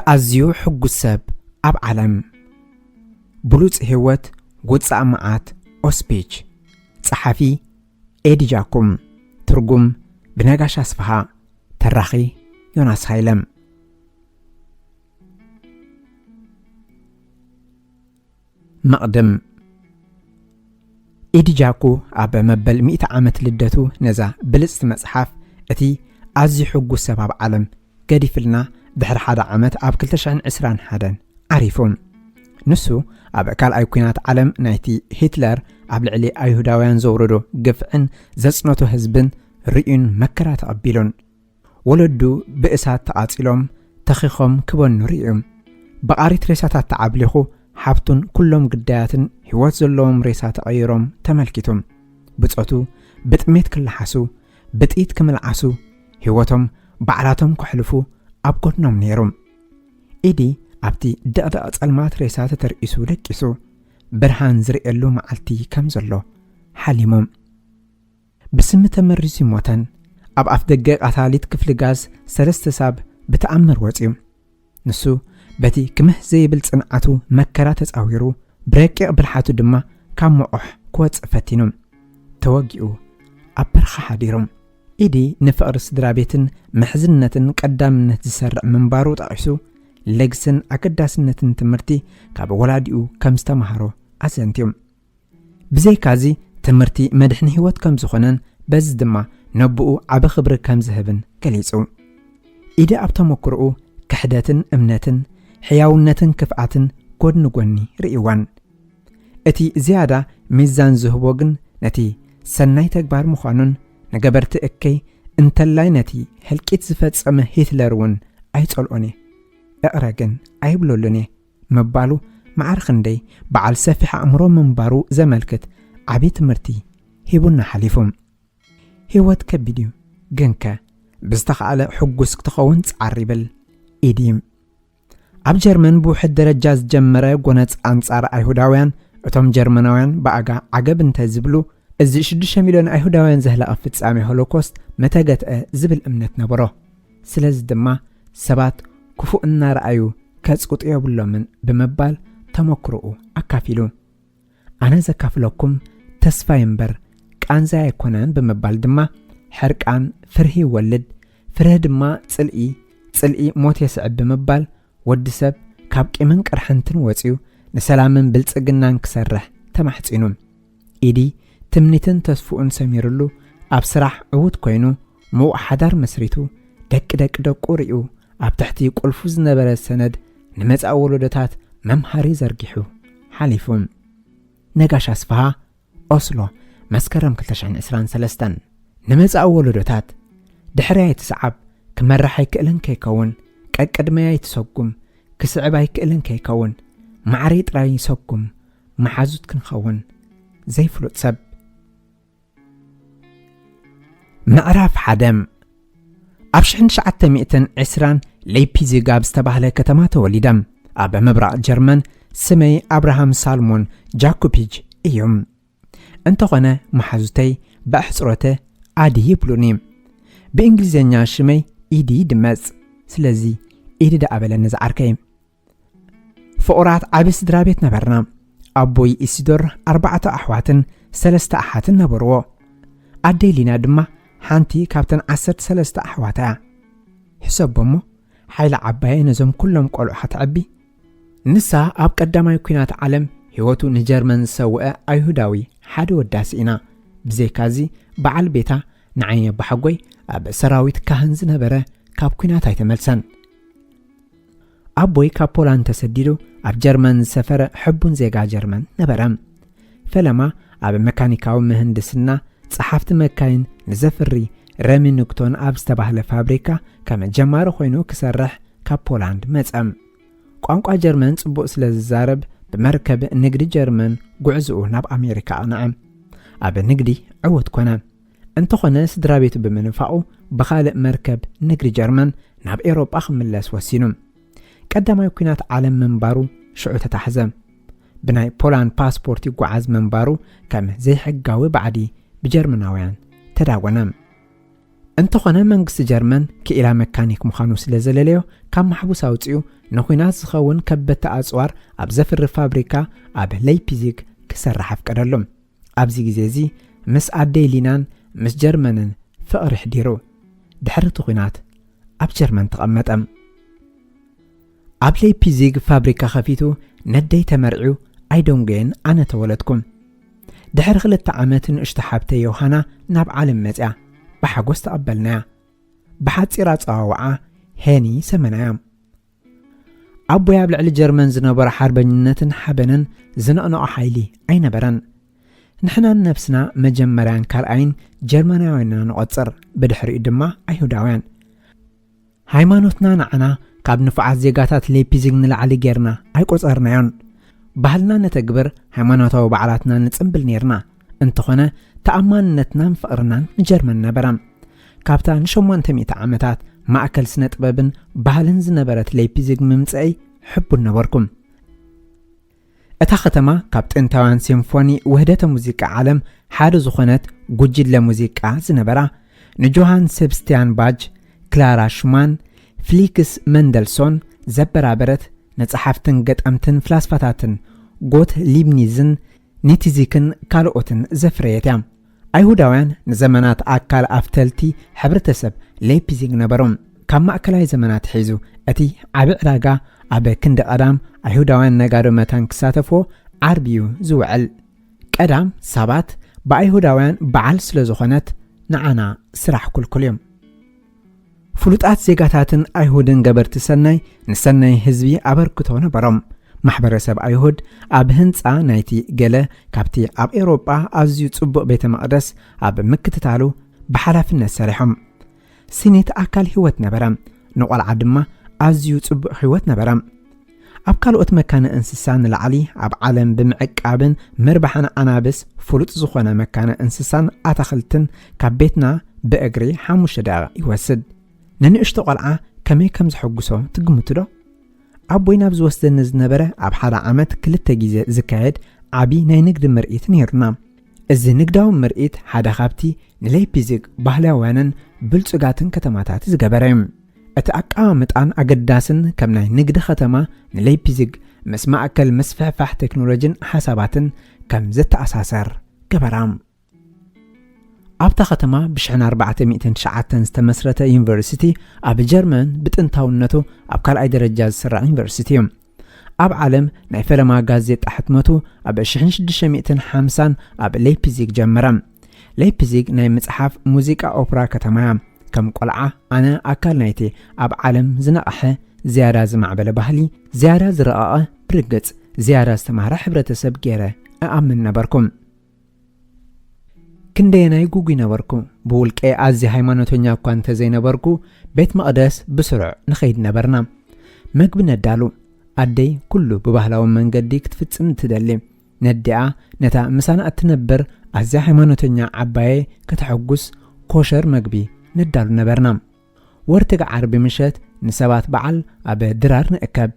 ኣዝዩ ሕጉስ ሰብ ኣብ ዓለም። ብሉጽ ህይወት፣ ውጻእ መዓት፣ ኦስፒች። ጸሓፊ ኤዲ ጃኩም። ትርጉም ብነጋሽ ኣስፍሃ። ተራኺ ዮናስ ሃይለ። መቕድም። ኤዲ ጃኩ ኣብ መበል ሚእቲ ዓመት ልደቱ ነዛ ብልጽቲ መጽሓፍ፣ እቲ ኣዝዩ ሕጉስ ሰብ ኣብ ዓለም፣ ገዲፍልና ድሕሪ ሓደ ዓመት ኣብ ክልተ ሽሕን ዕስራን ሓደን ዓሪፉ። ንሱ ኣብ ካልኣይ ኲናት ዓለም ናይቲ ሂትለር ኣብ ልዕሊ ኣይሁዳውያን ዘውረዶ ግፍዕን ዘጽነቶ ህዝብን ርእዩን መከራ ተቐቢሉን። ወለዱ ብእሳት ተቓጺሎም ተኺኾም ክበኑ ርእዩ። ብቓሪት ሬሳታት ተዓብሊኹ፣ ሓብቱን ኩሎም ግዳያትን ህይወት ዘለዎም ሬሳ ተቐይሮም ተመልኪቱ። ብጾቱ ብጥሜት ክለሓሱ፣ ብጥይት ክምልዓሱ፣ ህይወቶም ባዕላቶም ከሕልፉ ኣብ ጎድኖም ነይሩ። ኢዲ ኣብቲ ደቕደቕ ጸልማት ሬሳ ተተርኢሱ ደቂሱ፣ ብርሃን ዝርእየሉ መዓልቲ ከም ዘሎ ሓሊሙ። ብስሚ ተመሪዙ ይሞተን። ኣብ ኣፍ ደገ ቃታሊት ክፍሊ ጋዝ ሰለስተ ሳብ ብተኣምር ወጽዩ። ንሱ በቲ ክምህ ዘይብል ጽንዓቱ መከራ ተጻዊሩ፣ ብረቂቕ ብልሓቱ ድማ ካብ መቑሕ ክወጽእ ፈቲኑ። ተወጊኡ ኣብ በረኻ ሓዲሩ። ኢዲ ንፍቕሪ ስድራ ቤትን ምሕዝነትን ቀዳምነት ዝሰርዕ ምንባሩ ጠቒሱ፣ ለግስን ኣገዳስነትን ትምህርቲ ካብ ወላዲኡ ከም ዝተማሃሮ ኣዘንትዩ። ብዘይካዚ ትምህርቲ መድሕን ህይወት ከም ዝኾነን በዚ ድማ ነብኡ ዓቢ ክብሪ ከም ዝህብን ገሊጹ። ኢዲ ኣብ ተመክሮኡ ክሕደትን እምነትን፣ ሕያውነትን ክፍኣትን ጎድኒ ጎኒ ርእይዋን። እቲ ዝያዳ ሚዛን ዝህቦ ግን ነቲ ሰናይ ተግባር ምዃኑን ንገበርቲ እከይ እንተላይ ነቲ ህልቂት ዝፈጸመ ሂትለር እውን ኣይጸልኦን እየ፣ እቕረ ግን ኣይብለሉን እየ ምባሉ ማዕረ ክንደይ በዓል ሰፊሕ ኣእምሮ ምንባሩ ዘመልክት ዓቢ ትምህርቲ ሂቡና ሓሊፉ። ህይወት ከቢድ እዩ፣ ግንከ ብዝተኻእለ ሕጉስ ክትኸውን ጻዕር ይብል ኢዲ። ኣብ ጀርመን ብውሕድ ደረጃ ዝጀመረ ጎነጽ ኣንጻር ኣይሁዳውያን፣ እቶም ጀርመናውያን ብኣጋ ዓገብ እንተ ዝብሉ፣ እዚ ሽዱሽተ ሚልዮን ኣይሁዳውያን ዘህለቐ ፍጻሜ ሆሎኮስት ምተገትአ ዝብል እምነት ነበሮ። ስለዚ ድማ ሰባት ክፉእ እናረኣዩ ከጽቅጡ የብሎምን ብምባል ተመክሮኡ ኣካፊሉ። ኣነ ዘካፍለኩም ተስፋይ እምበር ቃንዛይ ኣይኮነን ብምባል ድማ፣ ሕርቃን ፍርሂ ይወልድ፣ ፍርሂ ድማ ጽልኢ፣ ጽልኢ ሞት የስዕብ ብምባል፣ ወዲ ሰብ ካብ ቂምን ቅርሕንትን ወጺኡ ንሰላምን ብልጽግናን ክሰርሕ ተማሕጺኑ። ኢዲ ትምኒትን ተስፍኡን ሰሚርሉ፣ ኣብ ስራሕ ዕዉት ኮይኑ፣ ምዉቕ ሓዳር መስሪቱ፣ ደቂ ደቂ ደቁ ርእዩ፣ ኣብ ትሕቲ ቁልፉ ዝነበረ ሰነድ ንመጻኢ ወለዶታት መምሃሪ ዘርጊሑ ሓሊፉ። ነጋሽ ኣስፍሃ፣ ኦስሎ፣ መስከረም ክልተ ሽሕን ዕስራን ሰለስተን። ንመጻኢ ወለዶታት፣ ድሕረይ ኣይትስዓብ፣ ክመርሕ ኣይክእልን ከይከውን፣ ቀቅድመይ ኣይትሰጉም፣ ክስዕብ ኣይክእልን ከይከውን፣ ማዕረይ ጥራይ ይሰጉም፣ መሓዙት ክንኸውን። ዘይፍሉጥ ሰብ። ምዕራፍ ሓደ። ኣብ ሽሕን ትሽዓተ ሚእትን ዕስራን ሌይፕዚግ ኣብ ዝተባህለ ከተማ ተወሊደ። ኣብ ምብራቕ ጀርመን። ስመይ ኣብርሃም ሳልሞን ጃኩፒጅ እዩ። እንተኾነ መሓዙተይ ብኣሕጽሮተ ኣዲ ይብሉኒ። ብእንግሊዝኛ ሽመይ ኢዲ ይድመጽ። ስለዚ ኢዲ ደኣ በለኒ ዝዓርከይ። ፍቑራት ዓቢ ስድራ ቤት ነበርና። ኣቦይ ኢሲዶር ኣርባዕተ ኣሕዋትን ሰለስተ ኣሓትን ነበርዎ። ኣደይ ሊና ድማ ሓንቲ ካብተን ዓሰርተ ሰለስተ ኣሕዋታ እያ። ሕሰቦ እሞ፣ ሓይሊ ዓባየይ ነዞም ኩሎም ቆልዑ ከተዕቢ። ንሳ ኣብ ቀዳማይ ኲናት ዓለም ህይወቱ ንጀርመን ዝሰውአ ኣይሁዳዊ ሓደ ወዳ ስኢና። ብዘይካዚ፣ በዓል ቤታ ንዓይን ኣባሓጎይ ኣብ ሰራዊት ካህን ዝነበረ ካብ ኲናት ኣይተመልሰን። ኣቦይ ካብ ፖላንድ ተሰዲዱ ኣብ ጀርመን ዝሰፈረ ሕቡን ዜጋ ጀርመን ነበረ። ፈለማ ኣብ መካኒካዊ ምህንድስና፣ ጸሓፍቲ መካይን ንዘፍሪ ረሚንግቶን ኣብ ዝተባህለ ፋብሪካ ከም ጀማሪ ኮይኑ ክሰርሕ ካብ ፖላንድ መጸ። ቋንቋ ጀርመን ጽቡቕ ስለ ዝዛረብ፣ ብመርከብ ንግዲ ጀርመን ጉዕዝኡ ናብ ኣሜሪካ ኣቕንዐ። ኣብ ንግዲ ዕዉት ኮነ። እንተኾነ ስድራ ቤቱ ብምንፋቑ፣ ብኻልእ መርከብ ንግዲ ጀርመን ናብ ኤውሮጳ ክምለስ ወሲኑ። ቀዳማይ ኲናት ዓለም ምንባሩ ሽዑ ተታሕዘ። ብናይ ፖላንድ ፓስፖርት ይጓዓዝ ምንባሩ ከም ዘይሕጋዊ ባዕዲ ብጀርመናውያን ተዳወነ። እንተኾነ መንግስቲ ጀርመን ክኢላ መካኒክ ምዃኑ ስለ ዘለለዮ፣ ካብ ማሕቡስ ኣውጺኡ ንኹናት ዝኸውን ከበድቲ ኣጽዋር ኣብ ዘፍሪ ፋብሪካ ኣብ ሌይፕዚግ ክሰርሕ ኣፍቀደሉ። ኣብዚ ግዜ እዚ ምስ ኣደይ ሊናን ምስ ጀርመንን ፍቕሪ ኣሕዲሩ። ድሕሪ እቲ ኹናት ኣብ ጀርመን ተቐመጠ። ኣብ ሌይፕዚግ ፋብሪካ ከፊቱ ነደይ ተመርዕዩ ኣይደንጎየን ኣነ ተወለድኩ። ድሕሪ ክልተ ዓመት ንእሽቶ ሓብተይ ዮሃና ናብ ዓለም መጽያ። ብሓጎስ ተቐበልናያ። ብሓጺር ኣጸዋውዓ ሄኒ ሰመናያ። ኣቦይ ኣብ ልዕሊ ጀርመን ዝነበሮ ሓርበኝነትን ሓበንን ዝነቕንቖ ሓይሊ ኣይነበረን። ንሕና ነብስና መጀመርያን ካልኣይን ጀርመናውያን ኢና ንቖጽር፣ ብድሕሪኡ ድማ ኣይሁዳውያን። ሃይማኖትና ንዓና ካብ ንፉዓት ዜጋታት ሌይፕዚግ ንላዕሊ ጌርና ኣይቆጸርናዮን። ባህልና ነተግብር፣ ሃይማኖታዊ በዓላትና ንጽምብል ኔርና። እንተኾነ ተኣማንነትናን ፍቕርናን ንጀርመን ነበረ። ካብታ ንሸሞንተ ሚእቲ ዓመታት ማእከል ስነ ጥበብን ባህልን ዝነበረት ሌይፕዚግ ምምጽአይ ሕቡን ነበርኩ። እታ ከተማ ካብ ጥንታውያን ሲምፎኒ ውህደተ ሙዚቃ ዓለም ሓደ ዝኾነት ጉጅለ ሙዚቃ ዝነበራ ንጆሃን ሰብስቲያን ባጅ፣ ክላራ ሹማን፣ ፍሊክስ መንደልሶን ዘበራበረት፣ ንጸሓፍትን ገጠምትን ፍላስፋታትን ጎት ሊብኒዝን ኒቲዚክን ካልኦትን ዘፍረየት እያ። ኣይሁዳውያን ንዘመናት ኣካል ኣፍተልቲ ሕብረተሰብ ሌይፕዚግ ነበሩ። ካብ ማእከላይ ዘመናት ሒዙ እቲ ዓቢ ዕዳጋ ኣብ ክንዲ ቀዳም ኣይሁዳውያን ነጋዶ መታን ክሳተፍዎ ዓርቢ እዩ ዝውዕል። ቀዳም ሳባት ብኣይሁዳውያን በዓል ስለ ዝኾነት ንዓና ስራሕ ክልኩል እዩ። ፍሉጣት ዜጋታትን ኣይሁድን ገበርቲ ሰናይ ንሰናይ ህዝቢ ኣበርክቶ ነበሮም። ማሕበረሰብ ኣይሁድ ኣብ ህንጻ ናይቲ ገለ ካብቲ ኣብ ኤውሮጳ ኣዝዩ ጽቡቕ ቤተ መቕደስ ኣብ ምክትታሉ ብሓላፍነት ሰሪሖም። ሲኔት ኣካል ህይወት ነበረ፣ ንቖልዓ ድማ ኣዝዩ ጽቡቕ ህይወት ነበረ። ኣብ ካልኦት መካነ እንስሳ ንላዕሊ ኣብ ዓለም ብምዕቃብን ምርባሕን ኣናብስ ፍሉጥ ዝኾነ መካነ እንስሳን ኣታኽልትን ካብ ቤትና ብእግሪ ሓሙሽተ ደቂቕ ይወስድ። ንንእሽቶ ቆልዓ ከመይ ከም ዘሐጉሶ ትግምቱ ዶ? ኣቦይ ናብ ዝወስደኒ ዝነበረ ኣብ ሓደ ዓመት ክልተ ግዜ ዝካየድ ዓቢ ናይ ንግዲ ምርኢት ነይሩና። እዚ ንግዳዊ ምርኢት ሓደ ካብቲ ንሌይፕዚግ ባህላውያንን ብልጹጋትን ከተማታት ዝገበረ እዩ። እቲ ኣቀማምጣን ኣገዳስን ከም ናይ ንግዲ ከተማ ንሌይፕዚግ ምስ ማእከል ምስፍሕፋሕ ቴክኖሎጂን ሓሳባትን ከም ዝተኣሳሰር ገበራ። ኣብታ ከተማ ብሽሕን ኣርባዕተ ሚእትን ትሽዓተን ዝተመስረተ ዩኒቨርሲቲ ኣብ ጀርመን ብጥንታውነቱ ኣብ ካልኣይ ደረጃ ዝስራዕ ዩኒቨርሲቲ እዩ። ኣብ ዓለም ናይ ፈለማ ጋዜጣ ሕትመቱ ኣብ ሽሕን ሽዱሽተ ሚእትን ሓምሳን ኣብ ሌይፕዚግ ጀመረ። ሌይፕዚግ ናይ ምጽሓፍ ሙዚቃ ኦፕራ ከተማ እያ። ከም ቆልዓ ኣነ ኣካል ናይቲ ኣብ ዓለም ዝነቕሐ ዝያዳ ዝማዕበለ ባህሊ፣ ዝያዳ ዝረቐቐ ብርግጽ፣ ዝያዳ ዝተማህረ ሕብረተሰብ ገይረ እኣምን ነበርኩ። ክንደየናይ ጉጉይ ነበርኩ። ብውልቀይ ኣዝየ ሃይማኖተኛ እኳ እንተዘይነበርኩ፣ ቤት መቕደስ ብስሩዕ ንኸይድ ነበርና። መግቢ ነዳሉ። ኣደይ ኩሉ ብባህላዊ መንገዲ ክትፍጽም ትደሊ። ነዲኣ ነታ ምሳና እትነብር ኣዝያ ሃይማኖተኛ ዓባየ ከተሐጉስ ኮሸር መግቢ ነዳሉ ነበርና። ወርትግ ዓርቢ ምሸት ንሰባት በዓል ኣብ ድራር ንእከብ።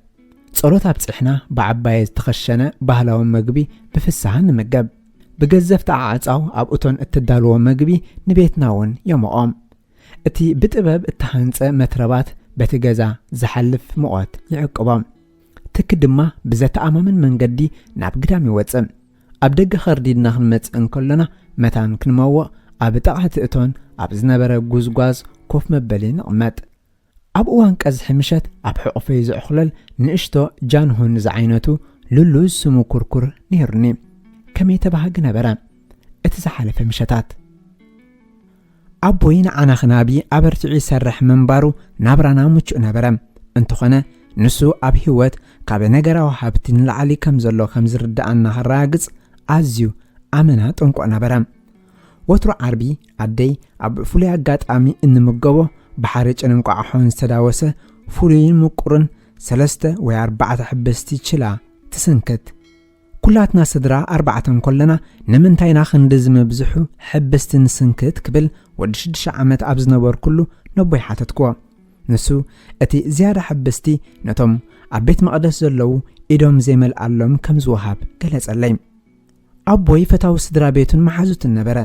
ጸሎት ኣብጺሕና ብዓባየ ዝተኸሸነ ባህላዊ መግቢ ብፍስሃ ንምገብ። ብገዘፍቲ ዓዕጻው ኣብ እቶን እትዳልዎ መግቢ ንቤትና እውን የሞቖ። እቲ ብጥበብ እተሃንጸ መትረባት በቲ ገዛ ዝሓልፍ ሙቐት ይዕቅቦ። ትኪ ድማ ብዘተኣማምን መንገዲ ናብ ግዳም ይወጽእ። ኣብ ደገ ከርዲድና ክንመጽእ እንከሎና መታን ክንመውቕ ኣብ ጥቓ እቲ እቶን ኣብ ዝነበረ ጉዝጓዝ ኮፍ መበሊ ንቕመጥ። ኣብ እዋን ቀዝሒ ምሸት ኣብ ሕቑፈይ ዝዕኹለል ንእሽቶ ጃንሆን ዝዓይነቱ ልሉዝ ስሙ ኩርኩር ነይሩኒ። ከመይ ተባሃጊ ነበረ እቲ ዝሓለፈ ምሸታት። ኣቦይ ንዓና ክናቢ ኣበርቲዑ ይሰርሕ ምንባሩ ናብራና ምቹእ ነበረ። እንተኾነ ንሱ ኣብ ህይወት ካብ ነገራዊ ሃብቲ ንላዕሊ ከም ዘሎ ከም ዝርድኣና ከረጋግጽ ኣዝዩ ኣመና ጥንቁቕ ነበረ። ወትሩ ዓርቢ ኣደይ ኣብ ፍሉይ ኣጋጣሚ እንምገቦ ብሓርጭን እንቋቑሖን ዝተዳወሰ ፍሉይን ምቁርን ሰለስተ ወይ ኣርባዕተ ሕብስቲ ችላ ትስንክት። ኩላትና ስድራ ኣርባዕተ እንከለና ንምንታይ ኢና ክንድዚ ምብዝሑ ሕብስቲ ንስንክት ክብል ወዲ ሽዱሽተ ዓመት ኣብ ዝነበርኩሉ ነቦይ ሓተትክዎ። ንሱ እቲ ዝያዳ ሕብስቲ ነቶም ኣብ ቤት መቕደስ ዘለዉ ኢዶም ዘይመልኣሎም ከም ዝወሃብ ገለጸለይ። ኣቦይ ፈታዊ ስድራ ቤቱን መሓዙትን ነበረ።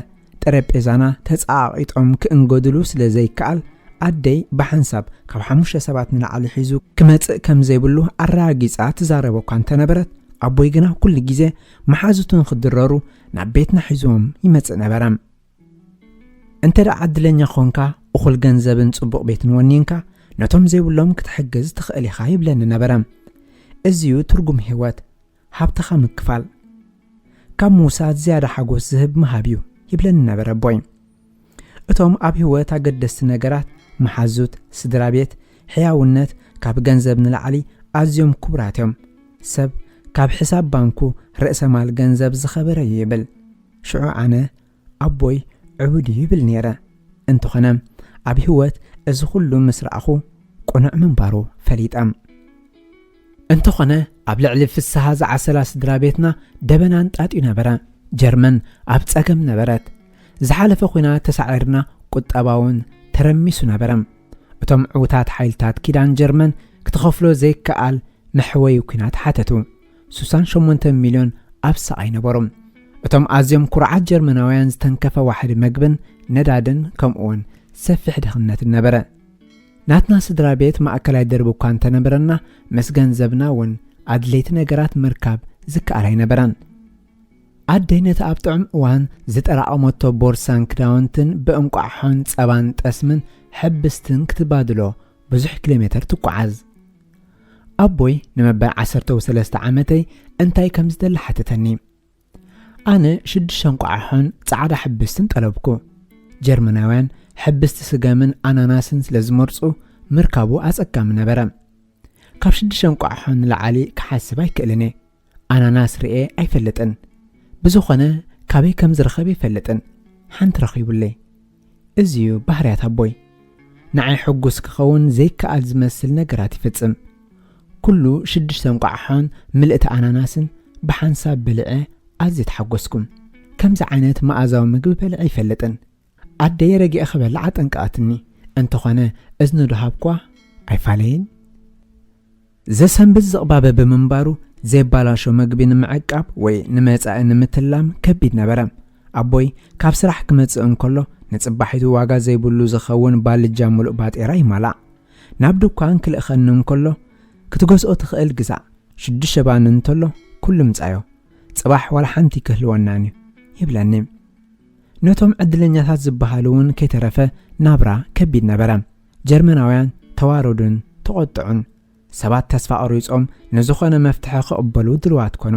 ጠረጴዛና ተጸቓቒጦም ክእንገድሉ ስለ ዘይከኣል ኣደይ ብሓንሳብ ካብ ሓሙሽተ ሰባት ንላዕሊ ሒዙ ክመጽእ ከም ዘይብሉ ኣረጋጊጻ ትዛረብ እኳ እንተነበረት፣ ኣቦይ ግና ኩሉ ግዜ መሓዙቱ ንክድረሩ ናብ ቤትና ሒዝዎም ይመጽእ ነበረ። "እንተ ደኣ ዕድለኛ ኾንካ፣ እኹል ገንዘብን ጽቡቕ ቤትን ወኒንካ፣ ነቶም ዘይብሎም ክትሕግዝ ትኽእል ኢኻ" ይብለኒ ነበረ። እዚዩ ትርጉም ህይወት። "ሃብትኻ ምክፋል ካብ ምውሳድ ዝያዳ ሓጎስ ዝህብ ምሃብ እዩ" ይብለኒ ነበረ ኣቦይ። እቶም ኣብ ህይወት ኣገደስቲ ነገራት፣ መሓዙት፣ ስድራ ቤት፣ ሕያውነት፣ ካብ ገንዘብ ንላዕሊ ኣዝዮም ክቡራት እዮም። ሰብ ካብ ሕሳብ ባንኩ ርእሰ ማል ገንዘብ ዝኸበረ እዩ ይብል። ሽዑ ኣነ ኣቦይ ዕቡድ እዩ ይብል ነይረ። እንተኾነ ኣብ ህይወት እዚ ኩሉ ምስ ረኣኹ ቅኑዕ ምንባሩ ፈሊጠ። እንተኾነ ኣብ ልዕሊ ፍስሃ ዝዓሰላ ስድራ ቤትና ደበና ኣንጣጢዩ ነበረ። ጀርመን ኣብ ጸገም ነበረት። ዝሓለፈ ኲናት ተሳዒርና ቁጠባውን ተረሚሱ ነበረ። እቶም ዕዉታት ሓይልታት ኪዳን ጀርመን ክትኸፍሎ ዘይከኣል መሕወዪ ኲናት ሓተቱ። ስሳን ሸሞንተ ሚልዮን ኣብ ስቓይ ነበሩ። እቶም ኣዝዮም ኩርዓት ጀርመናውያን ዝተንከፈ ዋሕዲ መግብን ነዳድን ከምኡውን ሰፊሕ ድኽነትን ነበረ። ናትና ስድራ ቤት ማእከላይ ደርቢ እኳ እንተነበረና፣ ምስ ገንዘብና እውን ኣድለይቲ ነገራት ምርካብ ዝከኣል ኣይነበረን። ኣደይ ነቲ ኣብ ጥዑም እዋን ዝጠራቐመቶ ቦርሳን ክዳውንትን ብእንቋሖን ጸባን ጠስምን ሕብስትን ክትባድሎ ብዙሕ ኪሎ ሜተር ትጓዓዝ። ኣቦይ ንመበል ዓሰርተ ሰለስተ ዓመተይ እንታይ ከም ዝደሊ ሓተተኒ። ኣነ ሽዱሽተ እንቋሖን ጻዕዳ ሕብስትን ጠለብኩ። ጀርመናውያን ሕብስቲ ስገምን ኣናናስን ስለ ዝመርጹ ምርካቡ ኣጸጋሚ ነበረ። ካብ ሽዱሽተ እንቋሖ ንላዕሊ ክሓስብ ኣይክእልን እየ። ኣናናስ ርኤ ኣይፈልጥን። ብዝኾነ ካበይ ከም ዝረኸብ ኣይፈልጥን። ሓንቲ ረኺቡለይ። እዚዩ ባህርያት ኣቦይ። ንዓይ ሕጉስ ክኸውን ዘይከኣል ዝመስል ነገራት ይፍጽም። ኩሉ ሽዱሽተ እንቋሖን ምልእቲ ኣናናስን ብሓንሳብ በሊዐ ኣዝየ ተሓጎስኩ። ከምዚ ዓይነት መኣዛዊ ምግቢ በሊዐ ኣይፈልጥን። ኣደይ ረጊኤ ክበልዕ ኣጠንቀቐትኒ። እንተኾነ እዝኒ ዶ ሃብኳ ኣይፋለየን። ዘሰንብድ ዝቕባበ ብምንባሩ፣ ዘይባላሾ መግቢ ንምዕቃብ ወይ ንመጻኢ ንምትላም ከቢድ ነበረ። ኣቦይ ካብ ስራሕ ክመጽእ እንከሎ፣ ንጽባሒቱ ዋጋ ዘይብሉ ዝኸውን ባልጃ ምሉእ ባጤራ ይማላእ። ናብ ድኳን ክልእኸኒ እንከሎ፣ "ክትገዝኦ ትኽእል ግዛእ፣ ሽዱሽተ ባኒ እንተሎ ኩሉ ምጻዮ፣ ጽባሕ ዋላ ሓንቲ ክህልወናን እዩ" ይብለኒ። ነቶም ዕድለኛታት ዝበሃሉ እውን ከይተረፈ ናብራ ከቢድ ነበረ። ጀርመናውያን ተዋረዱን ተቖጥዑን። ሰባት ተስፋ ቆሪጾም ንዝኾነ መፍትሒ ክቕበሉ ድልዋት ኮኑ።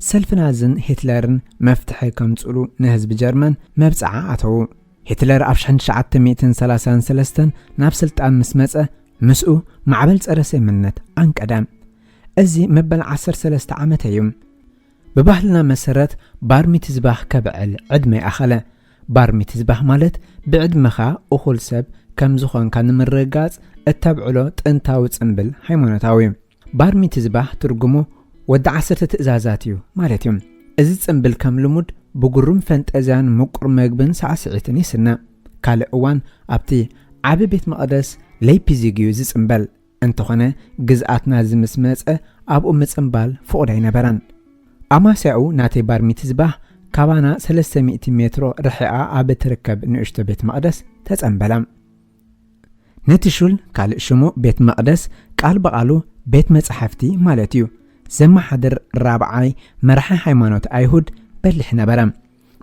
ሰልፊ ናዝን ሂትለርን መፍትሒ ከምጽሉ ንህዝቢ ጀርመን መብጽዓ ኣተዉ። ሂትለር ኣብ ሽሕን ትሽዓተ ሚእትን ሰላሳን ሰለስተን ናብ ስልጣን ምስ መጸ፣ ምስኡ ማዕበል ጸረ ሰይምነት ኣንቀደ። እዚ መበል ዓሰርተ ሰለስተ ዓመት እዩ። ብባህልና መሰረት ባር ሚትዝባህ ከብዕል ዕድመ ይኣኸለ። ባር ሚትዝባህ ማለት ብዕድመኻ እኹል ሰብ ከም ዝኾንካ ንምርግጋጽ እተብዕሎ ጥንታዊ ጽምብል ሃይማኖታዊ እዩ። ባር ሚትዝባህ ትርጉሙ ወዲ ዓሰርተ ትእዛዛት እዩ ማለት እዩ። እዚ ጽምብል ከም ልሙድ ብጉሩም ፈንጠዝያን ምቁር መግብን ሳዕስዒትን ይስነ። ካልእ እዋን ኣብቲ ዓቢ ቤት መቕደስ ሌይፕዚግ እዩ ዝጽምበል። እንተኾነ ግዝኣት ናዚ ምስ መጸ ኣብኡ ምጽምባል ፍቑድ ኣይነበረን። ኣማስያኡ ናተይ ባር ሚትዝባህ ካባና ሰለስተ ሚእቲ ሜትሮ ርሒቓ ኣብ እትርከብ ንእሽቶ ቤት መቕደስ ተጸምበለ። ነቲ ሹል፣ ካልእ ሽሙ ቤት መቕደስ፣ ቃል ብቓሉ ቤት መጻሕፍቲ ማለት እዩ፣ ዘመሓድር ራብዓይ መራሒ ሃይማኖት ኣይሁድ በሊሕ ነበረ።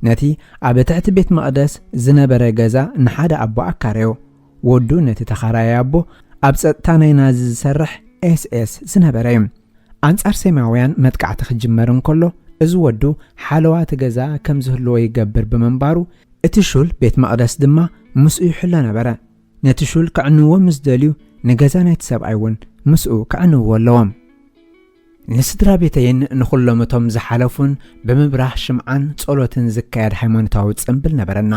ነቲ ኣብ ትሕቲ ቤት መቕደስ ዝነበረ ገዛ ንሓደ ኣቦ ኣካረዮ። ወዱ ነቲ ተኻራያይ ኣቦ ኣብ ጸጥታ ናይ ናዚ ዝሰርሕ ኤስ ኤስ ዝነበረ እዩ። ኣንጻር ሴማውያን መጥቃዕቲ ክጅመር እንከሎ፣ እዚ ወዱ ሓለዋ እቲ ገዛ ከም ዝህልዎ ይገብር ብምንባሩ፣ እቲ ሹል ቤት መቕደስ ድማ ምስኡ ይሕሎ ነበረ። ነቲ ሹል ከዕንዎ ምስ ደልዩ፣ ንገዛ ናይቲ ሰብኣይ እውን ምስኡ ከዕንዎ ኣለዎም። ንስድራ ቤተይን ንኹሎም እቶም ዝሓለፉን ብምብራህ ሽምዓን ጸሎትን ዝካየድ ሃይማኖታዊ ጽምብል ነበረና።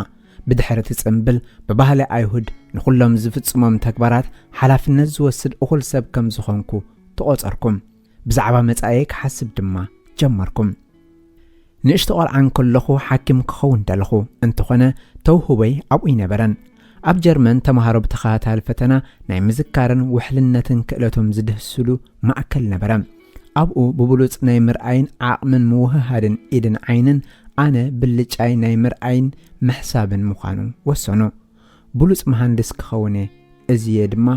ብድሕሪ እቲ ጽምብል፣ ብባህሊ ኣይሁድ ንኹሎም ዝፍጽሞም ተግባራት ሓላፍነት ዝወስድ እኹል ሰብ ከም ዝኾንኩ ተቖጸርኩ። ብዛዕባ መጻኢየይ ክሓስብ ድማ ጀመርኩ። ንእሽቶ ቆልዓ እንከለኹ ሓኪም ክኸውን ደለኹ፣ እንተኾነ ተውህቦይ ኣብኡ ኣይነበረን። ኣብ ጀርመን ተማሃሮ ብተኸታታሊ ፈተና ናይ ምዝካርን ውሕልነትን ክእለቶም ዝድህስሉ ማእከል ነበረ። ኣብኡ ብብሉጽ ናይ ምርኣይን ዓቕምን ምውህሃድን ኢድን ዓይንን ኣነ ብልጫይ ናይ ምርኣይን ምሕሳብን ምዃኑ ወሰኑ። ብሉጽ መሃንድስ ክኸውን እየ። እዚ እየ ድማ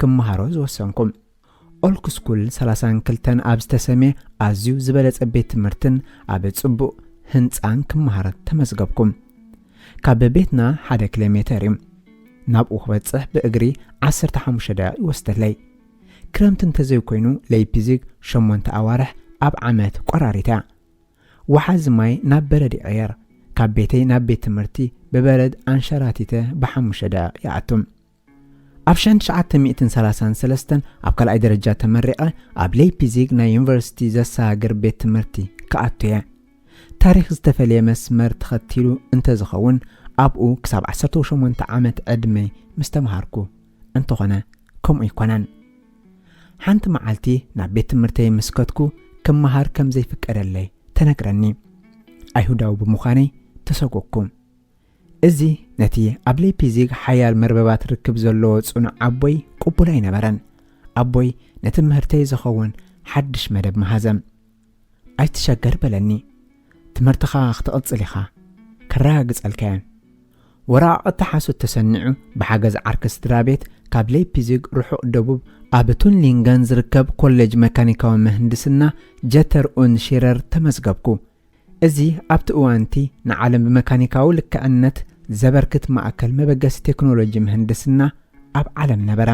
ክመሃሮ ዝወሰንኩ። ኦልክ ስኩል ሰላሳን ክልተን ኣብ ዝተሰምየ ኣዝዩ ዝበለጸ ቤት ትምህርትን ኣብ ጽቡቕ ህንጻን ክመሃር ተመዝገብኩ። ካብ ቤትና ሓደ ኪሎ ሜተር እዩ። ናብኡ ክበጽሕ ብእግሪ ዓሰርተ ሓሙሽተ ደቂቕ ይወስደለይ። ክረምቲ እንተዘይኮይኑ ለይፕዚግ ሸሞንተ ኣዋርሕ ኣብ ዓመት ቆራሪታ። ወሓዚ ማይ ናብ በረድ ይቕየር። ካብ ቤተይ ናብ ቤት ትምህርቲ ብበረድ ኣንሸራቲተ ብሓሙሽተ ደቂቕ ይኣቱ። ኣብ ሸሕን ትሽዓተ ሚእትን ሰላሳን ሰለስተን ኣብ ካልኣይ ደረጃ ተመሪቐ ኣብ ሌይፕዚግ ናይ ዩኒቨርሲቲ ዘሰጋግር ቤት ትምህርቲ ክኣቱ እየ። ታሪኽ ዝተፈለየ መስመር ተኸቲሉ እንተዝኸውን ኣብኡ ክሳብ ዓሰርተ ሸሞንተ ዓመት ዕድመይ ምስ ተምሃርኩ። እንተኾነ ከምኡ ኣይኮነን። ሓንቲ መዓልቲ ናብ ቤት ትምህርተይ ምስ ከድኩ ክመሃር ከም ዘይፍቀደለይ ተነግረኒ። ኣይሁዳዊ ብምዃነይ ተሰጎግኩ። እዚ ነቲ ኣብ ሌይፕዚግ ሓያል መርበባት ርክብ ዘለዎ ጽኑዕ ኣቦይ ቅቡል ኣይነበረን። ኣቦይ ነቲ ምህርተይ ዝኸውን ሓድሽ መደብ መሃዘ። ኣይትሸገር በለኒ። ትምህርትኻ ክትቕጽል ኢኻ። ከረጋግጸልካ እየ። ወረቓቕቲ ሓሶት ተሰኒዑ ብሓገዝ ዓርኪ ስድራ ቤት ካብ ሌይፕዚግ ርሑቕ ደቡብ ኣብ ቱንሊንገን ዝርከብ ኮሌጅ መካኒካዊ ምህንድስና ጀተር ኡን ሺረር ተመዝገብኩ። እዚ ኣብቲ እዋንቲ ንዓለም ብመካኒካዊ ልክዕነት ዘበርክት ማእከል መበገሲ ቴክኖሎጂ ምህንድስና ኣብ ዓለም ነበረ።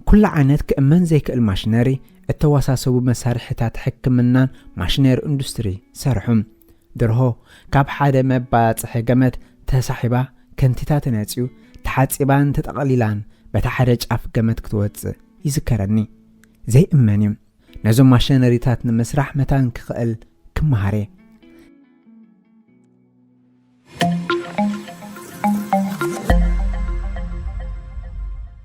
ኩሉ ዓይነት ክእመን ዘይክእል ማሽነሪ፣ እተወሳሰቡ መሳርሒታት ሕክምናን ማሽነሪ ኢንዱስትሪ ሰርሑ። ደርሆ ካብ ሓደ መባጽሒ ገመድ ተሳሒባ ከንቲታ ተነጽዩ ተሓጺባን ተጠቕሊላን በታ ሓደ ጫፍ ገመድ ክትወጽእ ይዝከረኒ። ዘይእመን እዩ። ነዞም ማሽነሪታት ንምስራሕ መታን ክኽእል ክመሃር እየ።